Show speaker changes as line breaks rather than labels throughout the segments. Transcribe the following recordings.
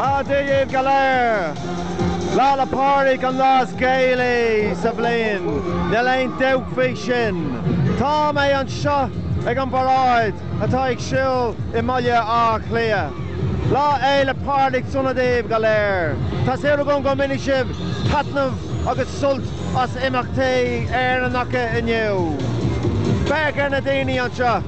Ah, Dia dhaoibh go léir! Lá 'le Pádraig an lá is Gaelaí sa bhliain, níl aon dabht faoi sin. Tá mé anseo ag an bparáid atá ag siúl i mBaile Átha Cliath. Lá Fhéile Pádraig sona daoibh go léir! Tá súil agam go mbainfidh sibh taitneamh agus sult as imeachtaí Éireannacha inniu. Féach ar na daoine anseo!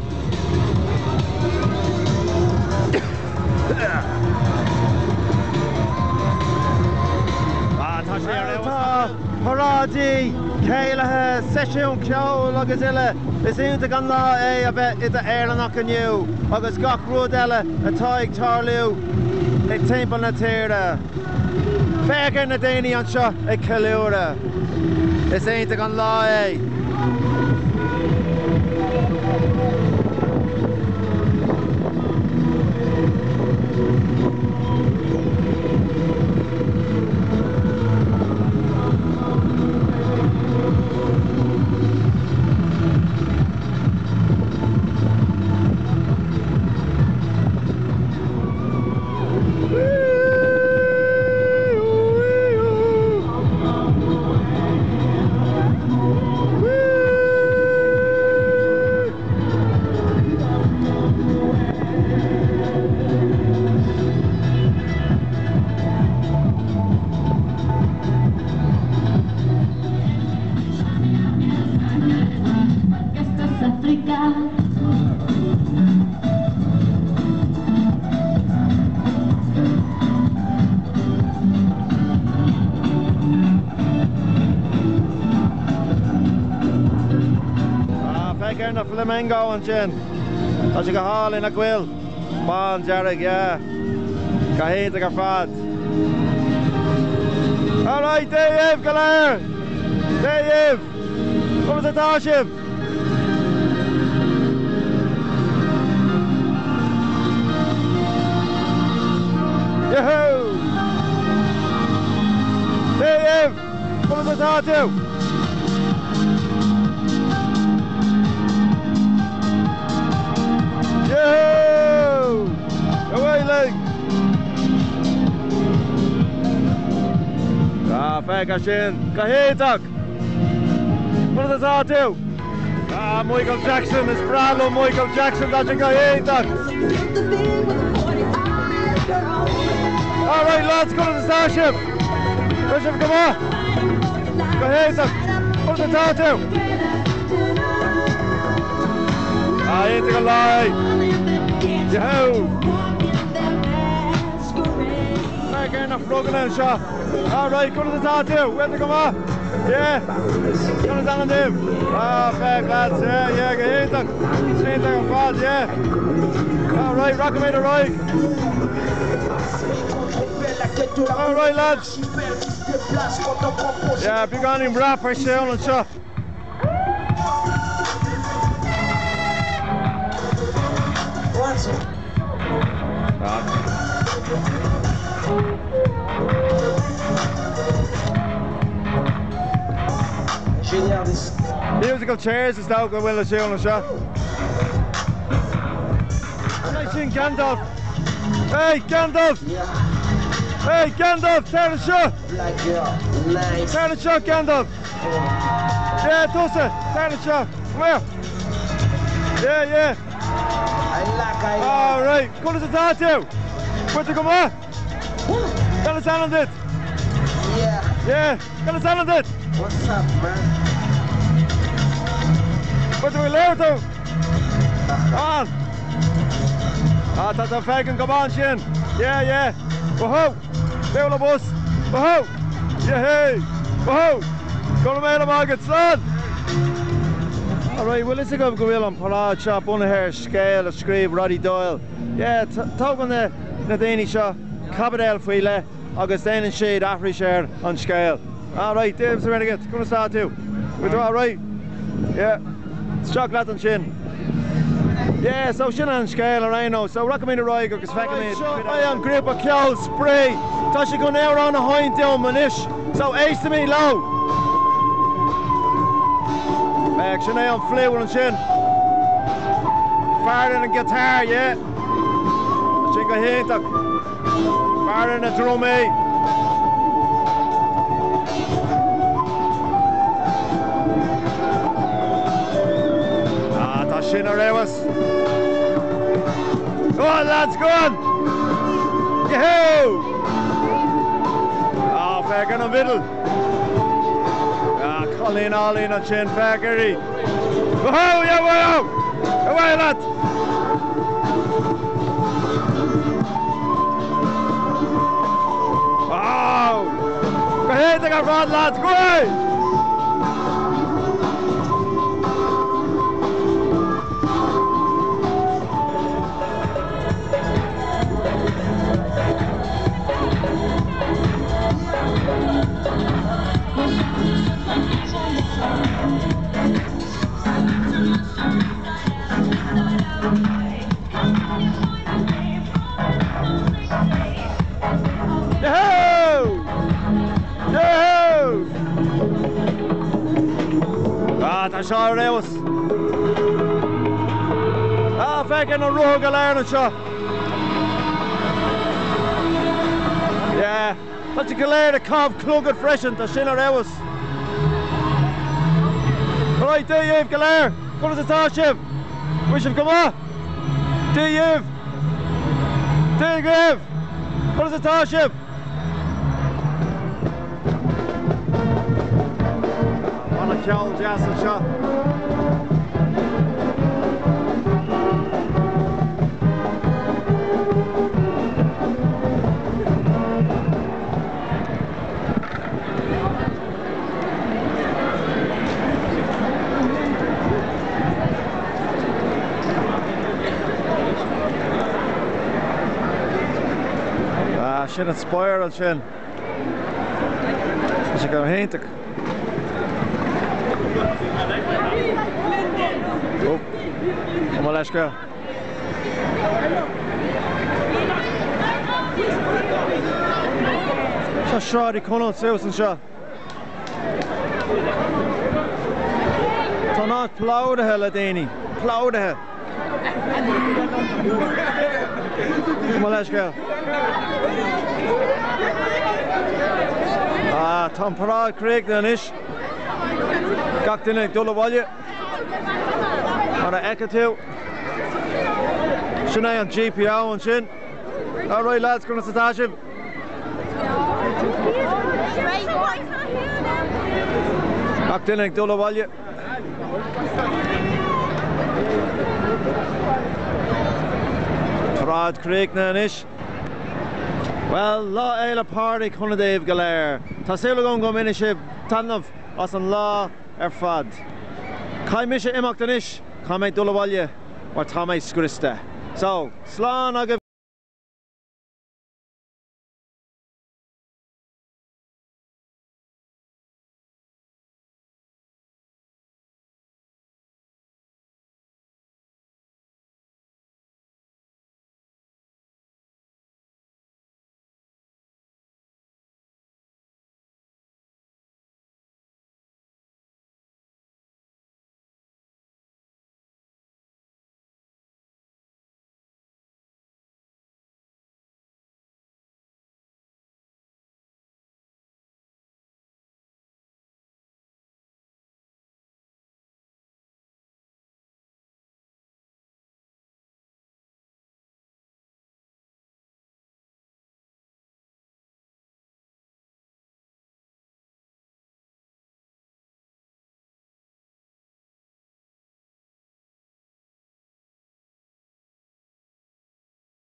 Tá paráidí, céilithe, seisiúin ceoil agus uile. Is iontach an lá é a bheith i d'Éireannach inniu agus gach rud eile atá ag tarlú timpeall na tíre. Féach ar na daoine anseo ag ceiliúradh. Is iontach an lá é. Féach ar na flamingo ansin. Tá sé go hálainn, nach bhfuil? Bán, dearg, yeah. Go hiontach ar fad. Alright, Dia dhaoibh go léir! Dia dhaoibh! Conas atá sibh? Yahoo! Dia dhaoibh! Conas atá tú? Yahoo! Away linn! Ah, féach air sin! Go hiontach! Conas atá tú? Ah, Michael Jackson, is breá liom Michael Jackson, tá sé go hiontach! Alright lads, conas atá sibh? Tá sibh go maith? Go hiontach! Conas atá tú? Ah, iontach an lá é! Yahoo! Féach ar na froganna anseo. Alright, conas atá tú? Bhfuil tú go maith? Yeah? Conas ainm daoibh? Ah, féach lads, yeah, yeah, go hiontach. Iontach ar fad, yeah. Alright, rachaimid ar aghaidh. Alright lads. Yeah, beagáinín rap ar siúl anseo. Musical chairs is dócha go bhfuil ar siúl anseo. Hey sin Gandalf! Hey Gandalf! Hey Gandalf, tar anseo! Tar anseo Gandalf! Yeah, tusa, tar anseo! Come here! Yeah, yeah! All right, conas atá tú? Bhfuil tú go maith? Cad is ainm duit?
Yeah.
Yeah, cad is ainm duit?
What's up, man?
Bhfuil tú ag labhairt tú? An. Ah, tá tú féachaint go maith ansin. Yeah, yeah. Woohoo! Buail an bos. Woohoo! Yeah, hey! Woohoo! Go raibh míle maith agat, slán! Alright, bhfuil fhios agaibh go bhfuil an paráid seo bunaithe ar scéal a scríobh Roddy Doyle? Yeah, tógann na daoine seo caibidil faoi leith agus déanann siad aithris ar an scéal. Alright, Dia is Muire duit, conas tá tú? Bhfuil tú alright? Yeah. Isteach leat ansin. Yeah, so sin an scéal ar aon nós. So rachaimid ar aghaidh agus feicfimid. Seo é an grúpa ceoil Spraoi. Tá siad chun amhrán a sheinnt dom anois, so éistfimid leo. Féach, sin é an fliúit ansin. Fear ar an guitar, yeah. Sin go. go hiontach. Fear na ndrumaí. Ah, tá sin ar fheabhas. Go on lads, go on! Yahoo! Ah, féach ar an bhfidil. Ah, cailín álainn ansin, féach uirthi. Woohoo, yeah, wow! Away leat! Wow! Go hiontach ar fad lads, go away! Yahoo! Yahoo! Ah, tá seo ar fheabhas. Ah, féach ar na rothair go léir anseo. Yeah, tá siad go léir ag caitheamh clogad freisin, tá sin ar fheabhas. Alright, Dia dhaoibh go léir, conas atá sibh? Bhfuil sibh go maith? Dia dhaoibh! Dia dhaoibh! Conas atá sibh? Banna ceoil deas anseo. Ah, sin an Spire ansin. Tá sé go hiontach. Oh, mo leithscéal. Tá Sráid Uí Chonaill suas anseo. Tá an áit plódaithe le daoine. Plódaithe. Mo leithscéal. Ah, tá an paráid críochnaithe anois. Gach duine ag dul abhaile. Mar a fheiceann tú. Sin é an GPO ansin. Alright lads, conas atá sibh? Gach duine ag dul abhaile. Paráid críochnaithe anois. Bhuel, Lá Fhéile Pádraig shona daoibh go léir. Tá súil agam go mbainfidh sibh taitneamh as an lá ar fad. Caithfidh mise imeacht anois, caithfidh mé dul abhaile mar tá mé scriosta. So, slán agaibh!